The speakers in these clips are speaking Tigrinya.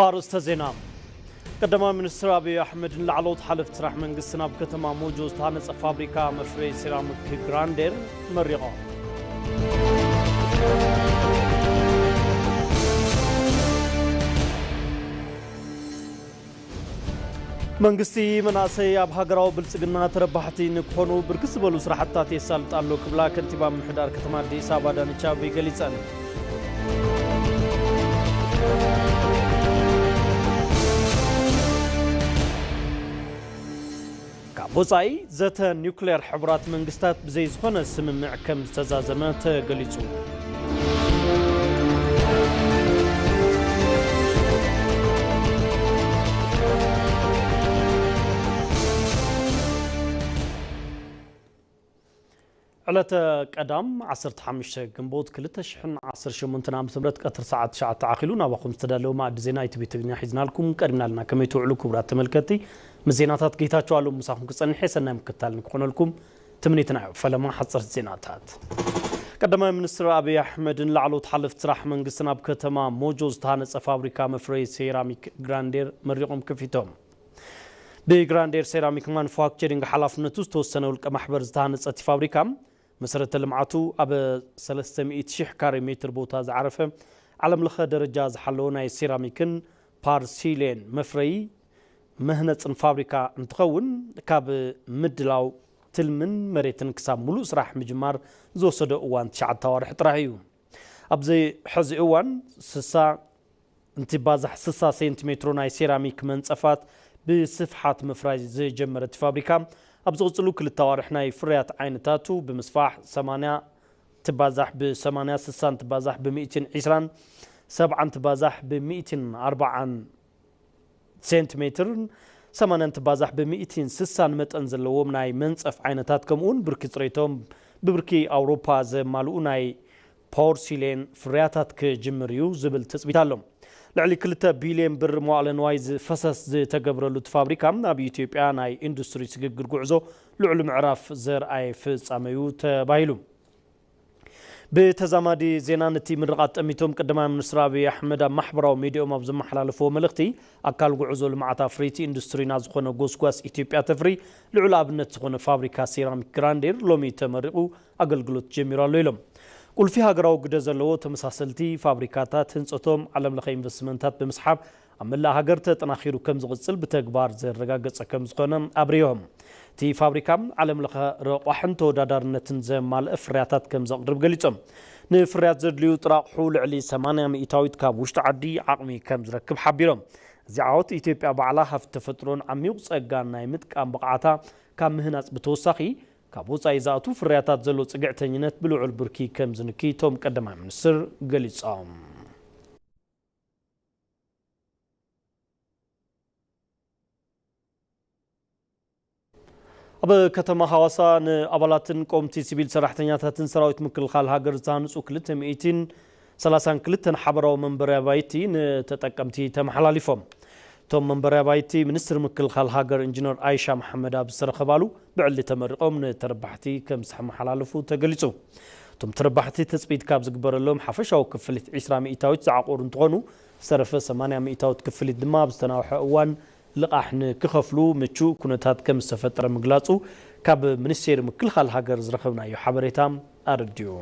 ኣርእስተ ዜና። ቀዳማይ ሚኒስትር ኣብይ ኣሕመድን ላዕለዎት ሓለፍቲ ስራሕ መንግስቲ ናብ ከተማ ሞጆ ዝተሃነፀ ፋብሪካ መፍረይ ሴራሚክ ግራንዴር መሪቖም። መንግስቲ መናእሰይ ኣብ ሃገራዊ ብልጽግና ተረባሕቲ ንክኾኑ ብርክት ዝበሉ ስራሕትታት የሳልጥ ኣሎ ክብላ ከንቲባ ምምሕዳር ከተማ ኣዲስ ኣበባ ኣዳነች ኣቤቤ ገሊጸን። ካብ ወጻኢ ዘተ ኒውክሌር ሕቡራት መንግስታት ብዘይ ዝኾነ ስምምዕ ከም ዝተዛዘመ ተገሊጹ። ዕለተ ቀዳም ዓሰርተ ሓሙሽተ ግንቦት ክልተ ሽሕን ዓሰርተ ሸሞንተን ዓመተ ምህረት ቀትሪ ሰዓት ትሽዓተ ዓኺሉ ናባኹም ዝተዳለወ መኣዲ ዜና ኢቲቪ ትግርኛ ሒዝናልኩም ቀሪብና ኣለና። ከመይ ትውዕሉ ክቡራት ተመልከትቲ? ምስ ዜናታት ጌታቸው ኣለሙ ምሳኹም ክጸንሕ እየ። ሰናይ ምክትታል ንክኾነልኩም ትምኒትና እዩ። ፈለማ ሓጸርቲ ዜናታት። ቀዳማይ ሚኒስትር ኣብይ ኣሕመድን ላዕለዎት ሓለፍቲ ስራሕ መንግስትን ኣብ ከተማ ሞጆ ዝተሃነጸ ፋብሪካ መፍረይ ሴራሚክ ግራንዴር መሪቖም ከፊቶም። ብግራንዴር ሴራሚክ ማኑፋክቸሪንግ ሓላፍነቱ ዝተወሰነ ውልቀ ማሕበር ዝተሃነጸ እቲ ፋብሪካ፣ መሰረተ ልምዓቱ ኣብ ሰለስተ ሚእቲ ሺሕ ካሬ ሜትር ቦታ ዝዓረፈ ዓለም ለኸ ደረጃ ዝሓለወ ናይ ሴራሚክን ፓርሲሌን መፍረዪ መህነፅን ፋብሪካ እንትኸውን፣ ካብ ምድላው ትልምን መሬትን ክሳብ ሙሉእ ስራሕ ምጅማር ዝወሰዶ እዋን ትሽዓተ ኣዋርሕ ጥራሕ እዩ። ኣብዚ ሕዚ እዋን ስሳ እንትባዛሕ ስሳ ሴንቲሜትሮ ናይ ሴራሚክ መንጸፋት ብስፍሓት ምፍራይ ዝጀመረ እቲ ፋብሪካ፣ ኣብ ዝቕጽሉ ክልተ ኣዋርሕ ናይ ፍርያት ዓይነታቱ ብምስፋሕ ሰማንያ ትባዛሕ ብ ሰማንያ፣ ስሳ እንትባዛሕ ብ ሚእትን ዒስራን፣ ሰብዓ እንትባዛሕ ብ ሚእትን ኣርባዓን ሴንቲሜትርን፣ ሰማንያ እንትባዛሕ ብ ሚእትን ስሳን መጠን ዘለዎም ናይ መንጸፍ ዓይነታት፣ ከምኡውን ብርኪ ጽሬቶም ብብርኪ ኣውሮፓ ዘማልኡ ናይ ፖርሲሌን ፍርያታት ክጅምር እዩ ዝብል ትጽቢት ኣሎ። ልዕሊ ክልተ ቢልዮን ብር መዋእለ ንዋይ ዝፈሰስ ዝተገብረሉ እቲ ፋብሪካ፣ ኣብ ኢትዮጵያ ናይ ኢንዱስትሪ ስግግር ጉዕዞ ልዑል ምዕራፍ ዘርኣየ ፍጻመ እዩ ተባሂሉ። ብተዛማዲ ዜና፣ ነቲ ምርቓት ጠሚቶም ቀዳማይ ሚኒስትር ኣብይ ኣሕመድ ኣብ ማሕበራዊ ሚዲያኦም ኣብ ዘመሓላለፍዎ መልእኽቲ፣ ኣካል ጉዕዞ ልምዓት ኣፍረይቲ ኢንዱስትሪና ዝኾነ ጎስጓስ ኢትዮጵያ ተፍሪ ልዑል ኣብነት ዝኾነ ፋብሪካ ሴራሚክ ግራንዴር ሎሚ ተመሪቑ ኣገልግሎት ጀሚሩ ኣሎ ኢሎም። ቁልፊ ሃገራዊ ግደ ዘለዎ ተመሳሰልቲ ፋብሪካታት ህንፀቶም ዓለም ለኸ ኢንቨስትመንታት ብምስሓብ ኣብ መላእ ሃገር ተጠናኺሩ ከም ዝቕፅል ብተግባር ዘረጋገፀ ከም ዝኾነ ኣብሪሆም። እቲ ፋብሪካ ዓለም ለኸ ረቋሕን ተወዳዳርነትን ዘማልአ ፍርያታት ከም ዘቕርብ ገሊጾም። ንፍርያት ዘድልዩ ጥረ ኣቑሑ ልዕሊ ሰማንያ ሚእታዊት ካብ ውሽጢ ዓዲ ዓቕሚ ከም ዝረክብ ሓቢሮም። እዚ ዓወት፣ ኢትዮጵያ ባዕላ ሃፍቲ ተፈጥሮን ዓሚቕ ጸጋን ናይ ምጥቃም ብቕዓታ ካብ ምህናጽ ብተወሳኺ፣ ካብ ወጻኢ ዝኣቱ ፍርያታት ዘሎ ጽግዕተኝነት ብልዑል ብርኪ ከም ዝንኪ እቶም ቀዳማይ ሚኒስትር ገሊጾም። ኣብ ከተማ ሃዋሳ ንኣባላትን ቆምቲ ሲቪል ሰራሕተኛታትን ሰራዊት ምክልኻል ሃገር ዝተሃንጹ ክልተ ሚእትን ሰላሳን ክልተን ሓበራዊ መንበሪ ኣባይቲ ንተጠቀምቲ ተመሓላሊፎም። እቶም መንበሪ ኣባይቲ፣ ሚኒስትር ምክልኻል ሃገር ኢንጂነር ኣይሻ መሓመድ ኣብ ዝተረኸባሉ ብዕሊ ተመሪቖም ንተረባሕቲ ከም ዝተመሓላለፉ ተገሊጹ። እቶም ተረባሕቲ ትጽቢት ካብ ዝግበረሎም ሓፈሻዊ ክፍሊት ዒስራ ሚእታዊት ዝዓቆሩ እንትኾኑ፣ ዝተረፈ ሰማንያ ሚእታዊት ክፍሊት ድማ ኣብ ዝተናውሐ እዋን ልቓሕ ንክኸፍሉ ምቹእ ኩነታት ከም ዝተፈጠረ ምግላጹ ካብ ሚኒስቴር ምክልኻል ሃገር ዝረኸብናዮ ሓበሬታ ኣረዲኡ።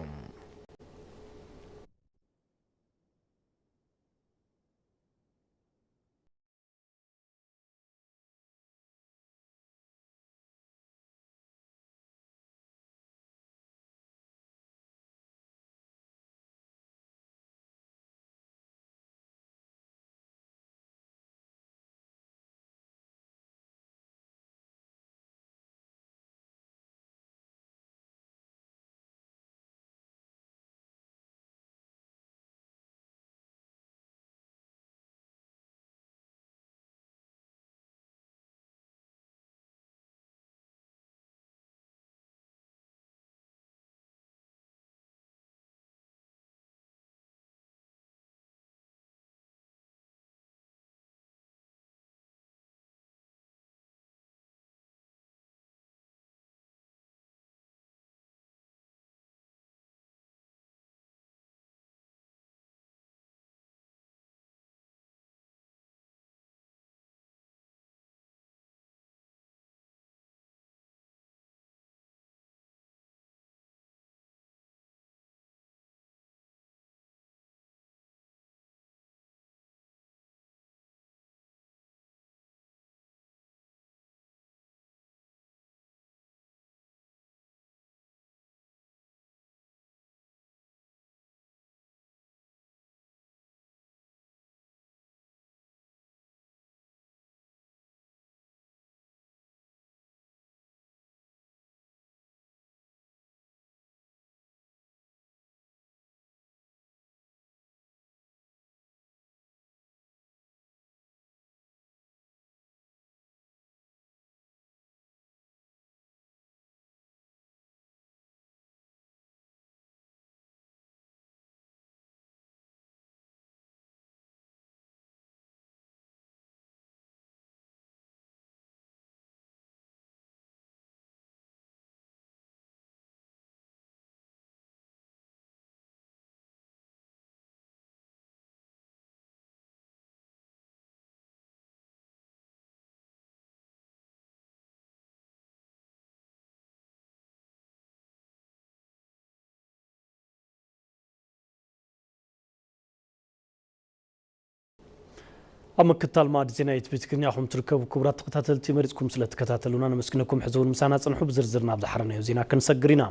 ኣብ ምክትታል ማዕዲ ዜና ኢትቢ ትግርኛ ኢኹም ትርከቡ። ክቡራት ተኸታተልቲ፣ መሪጽኩም ስለ ትከታተሉና ነመስግነኩም። ሕዚ እውን ምሳና ጽንሑ፣ ብዝርዝር ናብ ዝሓረናዮ ዜና ክንሰግር ኢና።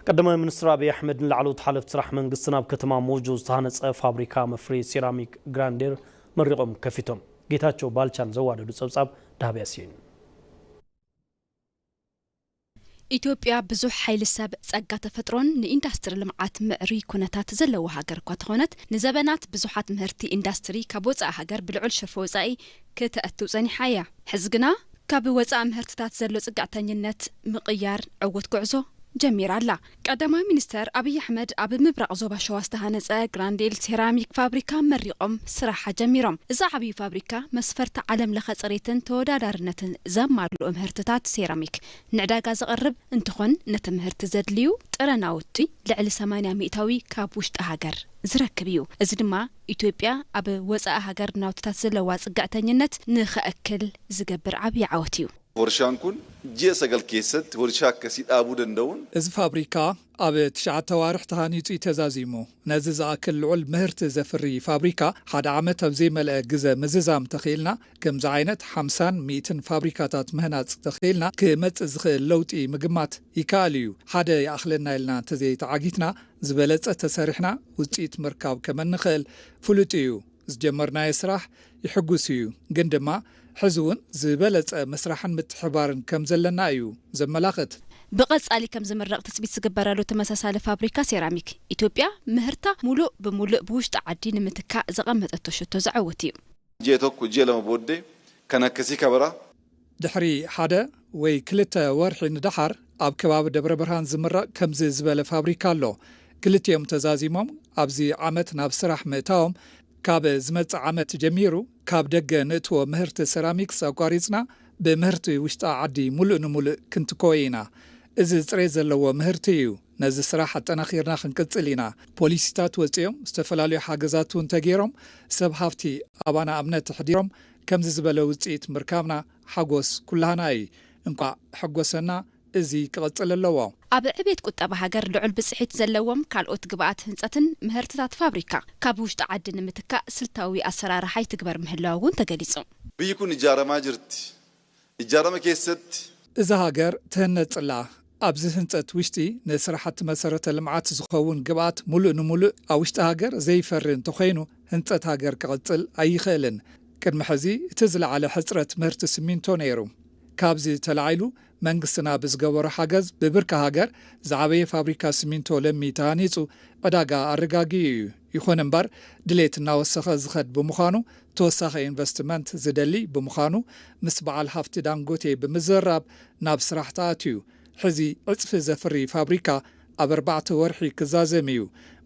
ቀዳማይ ሚኒስትር ኣብይ ኣሕመድ ንላዕለዎት ሓለፍቲ ስራሕ መንግስቲ ናብ ከተማ ሞጆ ዝተሃነጸ ፋብሪካ መፍረዪ ሴራሚክ ግራንዴር መሪቖም ከፊቶም። ጌታቸው ባልቻን ዘዋደዱ ጸብጻብ ዳህብ ያሲን። ኢትዮጵያ ብዙሕ ሓይሊ ሰብ፣ ጸጋ ተፈጥሮን ንኢንዳስትሪ ልምዓት ምዕሩይ ኩነታት ዘለዋ ሃገር እኳ ተኾነት፣ ንዘበናት ብዙሓት ምህርቲ ኢንዳስትሪ ካብ ወጻኢ ሃገር ብልዑል ሽርፊ ወጻኢ ክተእትው ጸኒሓ እያ። ሕዚ ግና ካብ ወጻኢ ምህርትታት ዘሎ ጽግዕተኝነት ምቕያር ዕዉት ጉዕዞ ጀሚራ ኣላ። ቀዳማይ ሚኒስተር ኣብይ ኣሕመድ ኣብ ምብራቕ ዞባ ሸዋ ዝተሃነጸ ግራንዴል ሴራሚክ ፋብሪካ መሪቖም ስራሕ ጀሚሮም። እዚ ዓብዪ ፋብሪካ መስፈርቲ ዓለም ለኸ ጽሬትን ተወዳዳርነትን ዘማልኡ ምህርትታት ሴራሚክ ንዕዳጋ ዘቕርብ እንትኾን፣ ነቲ ምህርቲ ዘድልዩ ጥረ ናውቲ ልዕሊ ሰማንያ ሚእታዊ ካብ ውሽጢ ሃገር ዝረክብ እዩ። እዚ ድማ ኢትዮጵያ ኣብ ወጻኢ ሃገር ናውትታት ዘለዋ ጽግዕተኝነት ንኸእክል ዝገብር ዓብዪ ዓወት እዩ። Warshaan kun ji'a sagal keessatti warshaa akkasii dhaabuu danda'uun እዚ ፋብሪካ ኣብ ትሽዓተ ኣዋርሕ ተሃኒጹ እዩ ተዛዚሙ። ነዚ ዝኣክል ልዑል ምህርቲ ዘፍሪ ፋብሪካ ሓደ ዓመት ኣብ ዘይመልአ ግዘ ምዝዛም ተኽኢልና፣ ከምዚ ዓይነት ሓምሳን ሚእትን ፋብሪካታት ምህናጽ ተኽኢልና፣ ክመጽእ ዝኽእል ለውጢ ምግማት ይከኣል እዩ። ሓደ ይኣኽለና ኢልና እንተዘይተዓጊትና፣ ዝበለጸ ተሰሪሕና ውጽኢት ምርካብ ከም እንኽእል ፍሉጥ እዩ። ዝጀመርናዮ ስራሕ ይሕጉስ እዩ፣ ግን ድማ ሕዚ እውን ዝበለጸ ምስራሕን ምትሕባርን ከም ዘለና እዩ ዘመላኽት። ብቐጻሊ ከም ዝምረቕ ትጽቢት ዝግበረሉ ተመሳሳሊ ፋብሪካ ሴራሚክ ኢትዮጵያ ምህርታ ሙሉእ ብሙሉእ ብውሽጢ ዓዲ ንምትካእ ዘቐመጠቶ ሽቶ ዘዐውት እዩ። Ji'a tokko, ji'a lama booddee kan akkasii kabaraa ድሕሪ ሓደ ወይ ክልተ ወርሒ ንደሓር ኣብ ከባቢ ደብረ ብርሃን ዝምረቕ ከምዚ ዝበለ ፋብሪካ ኣሎ። ክልቲኦም ተዛዚሞም ኣብዚ ዓመት ናብ ስራሕ ምእታዎም፣ ካብ ዝመጽእ ዓመት ጀሚሩ ካብ ደገ ንእትዎ ምህርቲ ሰራሚክስ ኣቋሪጽና ብምህርቲ ውሽጣ ዓዲ ሙሉእ ንሙሉእ ክንትኮ ኢና። እዚ ጽሬት ዘለዎ ምህርቲ እዩ። ነዚ ስራሕ ኣጠናኺርና ክንቅጽል ኢና። ፖሊሲታት ወጺኦም፣ ዝተፈላለዩ ሓገዛት እውን ተገይሮም፣ ሰብ ሃፍቲ ኣባና እምነት ኣሕዲሮም፣ ከምዚ ዝበለ ውጽኢት ምርካብና ሓጎስ ኩላህና እዩ። እንቋዕ ሕጎሰና፣ እዚ ክቕጽል ኣለዎ። ኣብ ዕቤት ቁጠባ ሃገር ልዑል ብጽሒት ዘለዎም ካልኦት ግብኣት ህንጸትን ምህርትታት ፋብሪካ ካብ ውሽጢ ዓዲ ንምትካእ ስልታዊ ኣሰራርሓ ይትግበር ምህላው እውን ተገሊጹ። Biyyi kun ijaaramaa jirti. Ijaarama keessatti እዛ ሃገር ትህነጽ ኣላ። ኣብዚ ህንጸት ውሽጢ ንስራሕቲ መሰረተ ልምዓት ዝኸውን ግብኣት ሙሉእ ንሙሉእ ኣብ ውሽጢ ሃገር ዘይፈሪ እንተኾይኑ ህንጸት ሃገር ክቕጽል ኣይኽእልን። ቅድሚ ሕዚ እቲ ዝለዓለ ሕጽረት ምህርቲ ሲሚንቶ ነይሩ። ካብዚ ተላዒሉ መንግስትና ብዝገበሮ ሓገዝ ብብርኪ ሃገር ዝዓበየ ፋብሪካ ሲሚንቶ ለሚ ተሃኒጹ ዕዳጋ ኣረጋጊኡ እዩ። ይኹን እምበር ድሌት እናወሰኸ ዝኸድ ብምዃኑ ተወሳኺ ኢንቨስትመንት ዝደሊ ብምዃኑ ምስ በዓል ሃፍቲ ዳንጎቴ ብምዝርራብ ናብ ስራሕ ተኣትዩ። ሕዚ ዕጽፊ ዘፍሪ ፋብሪካ ኣብ ኣርባዕተ ወርሒ ክዛዘም እዩ።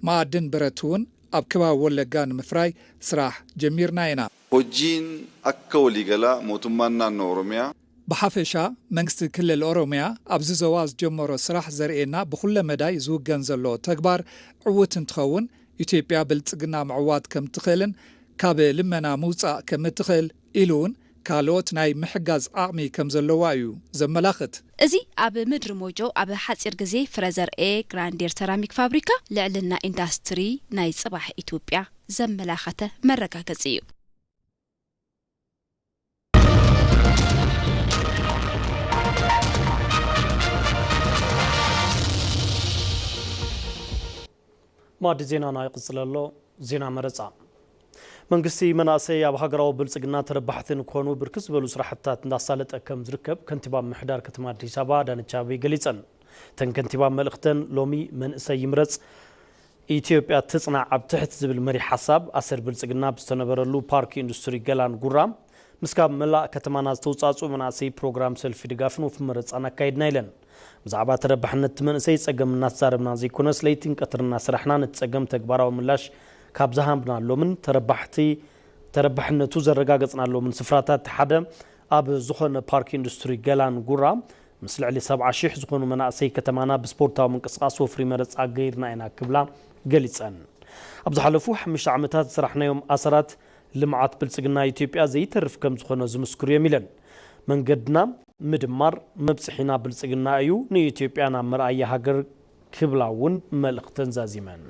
መኣድን ብረት እውን ኣብ ከባቢ ወለጋ ንምፍራይ ስራሕ ጀሚርና ኢና። Hojiin akka waliigalaa mootummaan naannoo Oromiyaa ብሓፈሻ መንግስቲ ክልል ኦሮሚያ ኣብዚ ዞባ ዝጀመሮ ስራሕ ዘርእየና ብኩለ መዳይ ዝውገን ዘሎ ተግባር ዕዉት እንትኸውን ኢትዮጵያ ብልጽግና ምዕዋት ከም ትኽእልን ካብ ልመና ምውጻእ ከም እትኽእል ኢሉ እውን ካልኦት ናይ ምሕጋዝ ዓቕሚ ከም ዘለዋ እዩ ዘመላኽት። እዚ ኣብ ምድሪ ሞጆ ኣብ ሓጺር ግዜ ፍረ ዘርኤ ግራንዴር ሰራሚክ ፋብሪካ ልዕልና ኢንዳስትሪ ናይ ጽባሕ ኢትዮጵያ ዘመላኸተ መረጋገጺ እዩ። ማዕዲ ዜናና ይቕጽል ኣሎ። ዜና መረጻ። መንግስቲ መናእሰይ ኣብ ሃገራዊ ብልጽግና ተረባሕቲ ንክኾኑ ብርክት ዝበሉ ስራሕትታት እንዳሳለጠ ከም ዝርከብ ከንቲባ ምምሕዳር ከተማ ኣዲስ ኣበባ ኣዳነች ኣቤቤ ገሊጸን። እተን ከንቲባ መልእኽተን ሎሚ መንእሰይ ይምረጽ ኢትዮጵያ ትጽናዕ ኣብ ትሕት ዝብል መሪሕ ሓሳብ ኣሰር ብልጽግና ብዝተነበረሉ ፓርክ ኢንዱስትሪ ገላን ጉራ ምስ ካብ መላእ ከተማና ዝተውጻጽኡ መናእሰይ ፕሮግራም ሰልፊ ድጋፍን ወፍሪ መረጻን ኣካይድና ኢለን። ብዛዕባ ተረባሕነት እቲ መንእሰይ ጸገም እናተዛረብና ዘይኮነስ ለይትን ቀትርን እናሰራሕና ነቲ ጸገም ተግባራዊ ምላሽ ካብ ዝሃብናሎምን ተረባሕቲ ተረባሕነቱ ዘረጋገጽናሎምን ስፍራታት ሓደ ኣብ ዝኾነ ፓርክ ኢንዱስትሪ ገላን ጉራ ምስ ልዕሊ ሰብዓ ሺሕ ዝኾኑ መናእሰይ ከተማና ብስፖርታዊ ምንቅስቃስ ወፍሪ መረጻ ገይርና ኢና ክብላ ገሊጸን። ኣብ ዝሓለፉ ሓሙሽተ ዓመታት ዝሰራሕናዮም ኣሰራት ልምዓት ብልጽግና ኢትዮጵያ ዘይተርፍ ከም ዝኾነ ዝምስክሩ እዮም ኢለን። መንገድና ምድማር መብጽሒና ብልጽግና እዩ፣ ንኢትዮጵያ ናብ መርኣያ ሃገር ክብላ እውን መልእኽተን ዛዚመን።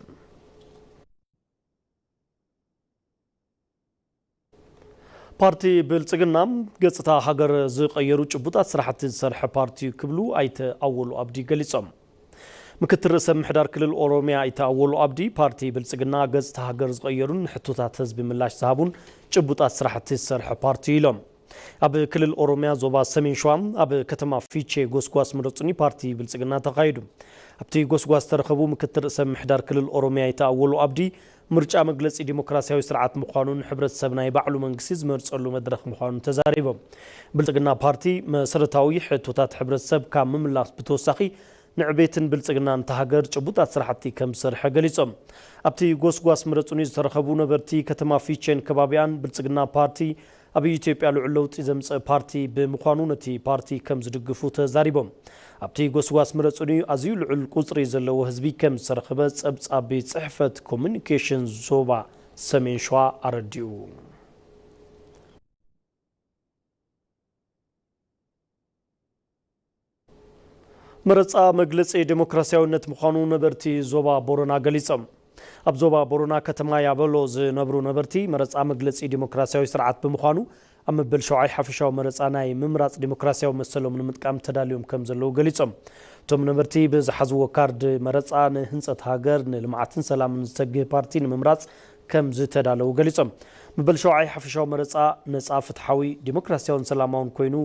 ፓርቲ ብልጽግና ገጽታ ሃገር ዝቐየሩ ጭቡጣት ስራሕቲ ዝሰርሐ ፓርቲ ክብሉ ኣይተ ኣወሉ ኣብዲ ገሊጾም። ምክትል ርእሰ ምሕዳር ክልል ኦሮሚያ ኣይተ ኣወሉ ኣብዲ፣ ፓርቲ ብልጽግና ገጽታ ሃገር ዝቐየሩን ንሕቶታት ህዝቢ ምላሽ ዝሃቡን ጭቡጣት ስራሕቲ ዝሰርሐ ፓርቲ ኢሎም። ኣብ ክልል ኦሮሚያ ዞባ ሰሜን ሸዋ ኣብ ከተማ ፊቼ ጎስጓስ ምረጹኒ ፓርቲ ብልጽግና ተኻይዱ። ኣብቲ ጎስጓስ ዝተረኸቡ ምክትል ርእሰ ምሕዳር ክልል ኦሮሚያ ኣይተ ኣወሉ ኣብዲ፣ ምርጫ መግለጺ ዲሞክራሲያዊ ስርዓት ምዃኑን ሕብረተሰብ ናይ ባዕሉ መንግስቲ ዝመርጸሉ መድረኽ ምዃኑን ተዛሪቦም። ብልጽግና ፓርቲ መሰረታዊ ሕቶታት ሕብረተሰብ ካብ ምምላስ ብተወሳኺ ንዕቤትን ብልጽግናን እታ ሃገር ጭቡጣት ስራሕቲ ከም ዝሰርሐ ገሊጾም። ኣብቲ ጎስጓስ ምረጹኒ ዝተረኸቡ ነበርቲ ከተማ ፊቼን ከባቢኣን፣ ብልጽግና ፓርቲ ኣብ ኢትዮጵያ ልዑል ለውጢ ዘምጽእ ፓርቲ ብምዃኑ ነቲ ፓርቲ ከም ዝድግፉ ተዛሪቦም። ኣብቲ ጎስጓስ ምረጹኒ ኣዝዩ ልዑል ቁጽሪ ዘለዎ ህዝቢ ከም ዝተረኸበ ጸብጻብ ቤት ጽሕፈት ኮሙኒኬሽን ዞባ ሰሜን ሸዋ ኣረዲኡ። መረጻ መግለጺ ዴሞክራሲያዊነት ምዃኑ ነበርቲ ዞባ ቦረና ገሊጾም። ኣብ ዞባ ቦረና ከተማ ያበሎ ዝነብሩ ነበርቲ፣ መረጻ መግለጺ ዴሞክራሲያዊ ስርዓት ብምዃኑ ኣብ መበል ሸውዓይ ሓፈሻዊ መረጻ ናይ ምምራጽ ዴሞክራሲያዊ መሰሎም ንምጥቃም ተዳልዮም ከም ዘለዉ ገሊጾም። እቶም ነበርቲ ብዝሓዝዎ ካርድ መረጻ ንህንጸት ሃገር፣ ንልምዓትን ሰላምን ዝሰግህ ፓርቲ ንምምራጽ ከም ዝተዳለዉ ገሊጾም። መበል ሸውዓይ ሓፈሻዊ መረጻ ነጻ፣ ፍትሓዊ፣ ዴሞክራሲያውን ሰላማውን ኮይኑ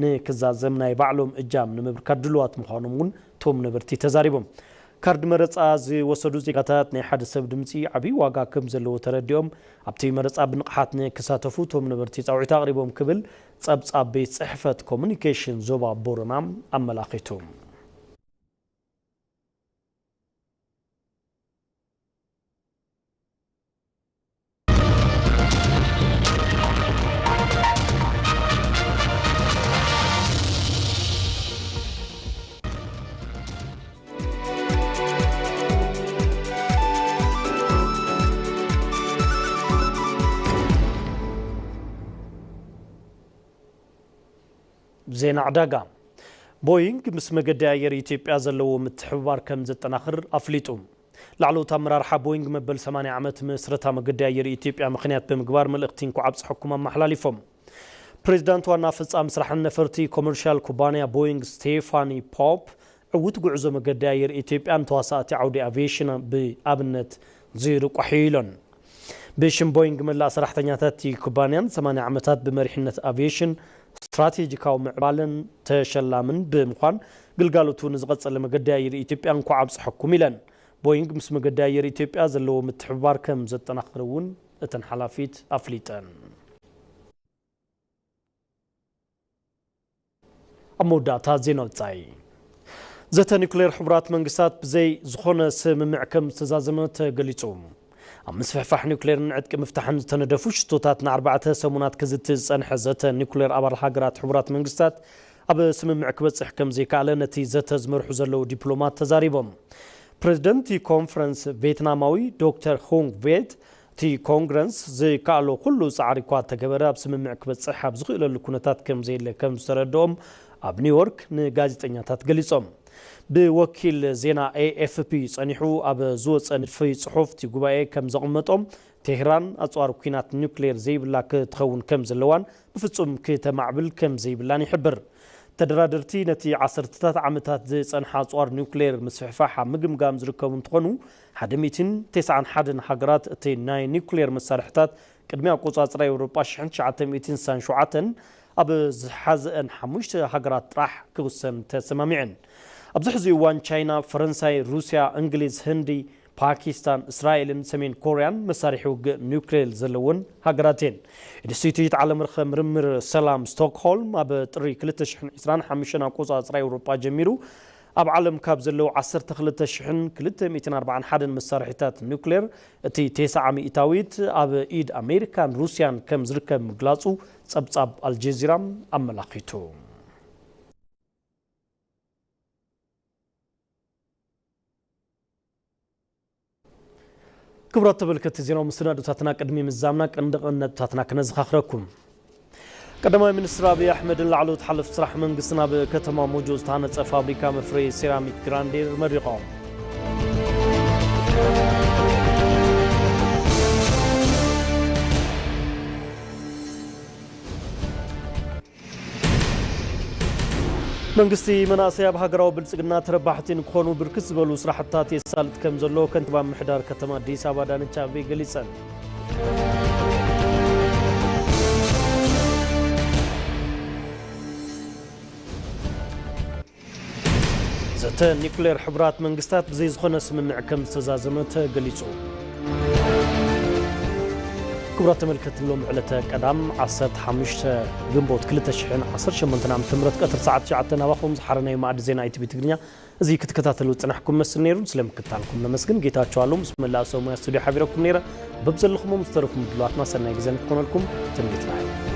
ንክዛዘም ናይ ባዕሎም እጃም ንምብርካት ድሉዋት ምዃኖም እውን እቶም ነበርቲ ተዛሪቦም። ካርድ መረጻ ዝወሰዱ ዜጋታት ናይ ሓደ ሰብ ድምጺ ዓብዪ ዋጋ ከም ዘለዎ ተረዲኦም፣ ኣብቲ መረጻ ብንቕሓት ንክሳተፉ እቶም ነበርቲ ጻውዒት ኣቕሪቦም ክብል ጸብጻብ ቤት ጽሕፈት ኮሙኒኬሽን ዞባ ቦረና ኣመላኺቱ። ዜና ዕዳጋ። ቦይንግ ምስ መገዲ ኣየር ኢትዮጵያ ዘለዎ ምትሕብባር ከም ዘጠናኽር ኣፍሊጡ። ላዕለዎት ኣመራርሓ ቦይንግ መበል ሰማንያ ዓመት ምስረታ መገዲ ኣየር ኢትዮጵያ ምኽንያት ብምግባር መልእኽቲ እንኳዕ ኣብፀሐኩም ኣመሓላሊፎም። ፕሬዚዳንት ዋና ፈፃሚ ስራሕን ነፈርቲ ኮመርሻል ኩባንያ ቦይንግ ስቴፋኒ ፖፕ ዕዉት ጉዕዞ መገዲ ኣየር ኢትዮጵያን ተዋሳእቲ ዓውዲ ኣቪዬሽን ብኣብነት ዝርቋሕ እዩ ኢሎን። ብሽም ቦይንግ መላእ ሰራሕተኛታት እቲ ኩባንያን ሰማንያ ዓመታት ብመሪሕነት ኣቪዬሽን ስትራቴጂካዊ ምዕባለን ተሸላምን ብምዃን ግልጋሎቱ ንዝቐጸለ መገዲ ኣየር ኢትዮጵያ እንኳዕ ኣብጽሐኩም ኢለን። ቦይንግ ምስ መገዲ ኣየር ኢትዮጵያ ዘለዎ ምትሕብባር ከም ዘጠናኽር እውን እተን ሓላፊት ኣፍሊጠን። ኣብ መወዳእታ ዜና ወጻኢ። ዘተ ኒኩሌር ሕቡራት መንግስታት ብዘይ ዝኾነ ስምምዕ ከም ዝተዛዘመ ተገሊጹ። ኣብ ምስፍሕፋሕ ኒኩሌርን ዕጥቂ ምፍታሕን ዝተነደፉ ሽቶታት ንኣርባዕተ ሰሙናት ክዝቲ ዝጸንሐ ዘተ ኒኩሌር ኣባል ሃገራት ሕቡራት መንግስታት ኣብ ስምምዕ ክበጽሕ ከም ዘይከኣለ ነቲ ዘተ ዝመርሑ ዘለዉ ዲፕሎማት ተዛሪቦም። ፕሬዚደንት እቲ ኮንፈረንስ ቬትናማዊ ዶክተር ሁንግ ቬት፣ እቲ ኮንግረንስ ዝከኣሎ ኩሉ ጻዕሪ እኳ ተገበረ፣ ኣብ ስምምዕ ክበጽሕ ኣብ ዝኽእለሉ ኩነታት ከም ዘየለ ከም ዝተረድኦም ኣብ ኒውዮርክ ንጋዜጠኛታት ገሊጾም። ብወኪል ዜና ኤ ኤፍ ፒ ጸኒሑ ኣብ ዝወጸ ንድፊ ጽሑፍ፣ እቲ ጉባኤ ከም ዘቐመጦም፣ ቴህራን ኣጽዋር ኲናት ኒውክሌር ዘይብላ ክትኸውን ከም ዘለዋን ብፍጹም ክተማዕብል ከም ዘይብላን ይሕብር። ተደራደርቲ ነቲ ዓሰርተታት ዓመታት ዝጸንሐ ኣጽዋር ኒውክሌር ምስፍሕፋሕ ኣብ ምግምጋም ዝርከቡ እንትኾኑ፣ ሓደ ሚእትን ተስዓን ሓደን ሃገራት እቲ ናይ ኒውክሌር መሳርሕታት ቅድሚ ኣቆጻጽራ ኤውሮጳ ሽሕን ትሽዓተ ሚእትን ስሳን ሸውዓተን ኣብ ዝሓዘአን ሓሙሽተ ሃገራት ጥራሕ ክውሰን ተሰማሚዐን። ኣብዚ ሕዚ እዋን ቻይና፣ ፈረንሳይ፣ ሩስያ፣ እንግሊዝ፣ ህንዲ፣ ፓኪስታን፣ እስራኤልን ሰሜን ኮርያን መሳርሒ ውግእ ኒውክሌር ዘለወን ሃገራት እየን። ኢንስቲትዩት ዓለም ለኸ ምርምር ሰላም ስቶክሆልም ኣብ ጥሪ ክልተ ሽሕን ዕስራን ሓሙሽተን ኣቆጻጽራ ኤውሮጳ ጀሚሩ ኣብ ዓለም ካብ ዘለዉ ዓሰርተ ክልተ ሽሕን ክልተ ሚእትን ኣርባዓን ሓደን መሳርሒታት ኒውክሌር እቲ ተስዓ ሚእታዊት ኣብ ኢድ ኣሜሪካን ሩስያን ከም ዝርከብ ምግላጹ ጸብጻብ ኣልጀዚራ ኣመላኺቱ። ክቡራት ተመልከትቲ ዜናዊ መሰናዶታትና ቅድሚ ምዛምና ቀንዲ ቀንዲ ነጥብታትና ክነዘኻኽረኩም። ቀዳማይ ሚኒስትር ኣብይ ኣሕመድን ላዕለዎት ሓለፍቲ ስራሕ መንግስትን ኣብ ከተማ ሞጆ ዝተሃነፀ ፋብሪካ መፍረዪ ሴራሚክ ግራንዴር መሪቖም። መንግስቲ መናእሰይ ኣብ ሃገራዊ ብልጽግና ተረባሕቲ ንክኾኑ ብርክት ዝበሉ ስራሕትታት የሳልጥ ከም ዘሎ ከንቲባ ምምሕዳር ከተማ ኣዲስ ኣበባ ኣዳነች ኣቤቤ ገሊጸን። ዘተ ኒኩሌር ሕቡራት መንግስታት ብዘይ ዝኾነ ስምምዕ ከም ዝተዛዘመ ተገሊጹ። ክቡራት ተመልከትቲ፣ ሎም ዕለተ ቀዳም ዓሰርተ ሓሙሽተ ግንቦት ክልተ ሽሕን ዓሰርተ ሸሞንተን ዓመተ ምህረት ቀትሪ ሰዓት ትሽዓተ ናባኹም ዝሓረናዮ ማዕዲ ዜና ኢቲቪ ትግርኛ እዚ ክትከታተሉ ዝጽናሕኩም መስል ነይሩ። ስለ ምክታልኩም ነመስግን። ጌታቸው ኣለዉ ምስ መላእ ሰብ ሞያ ስቱዲዮ ሓቢረኩም ነይረ። በብዘለኹም ምስ ተረፉ ምድላዋትና ሰናይ ግዜ ንክኾነልኩም ትምኒትና እዩ።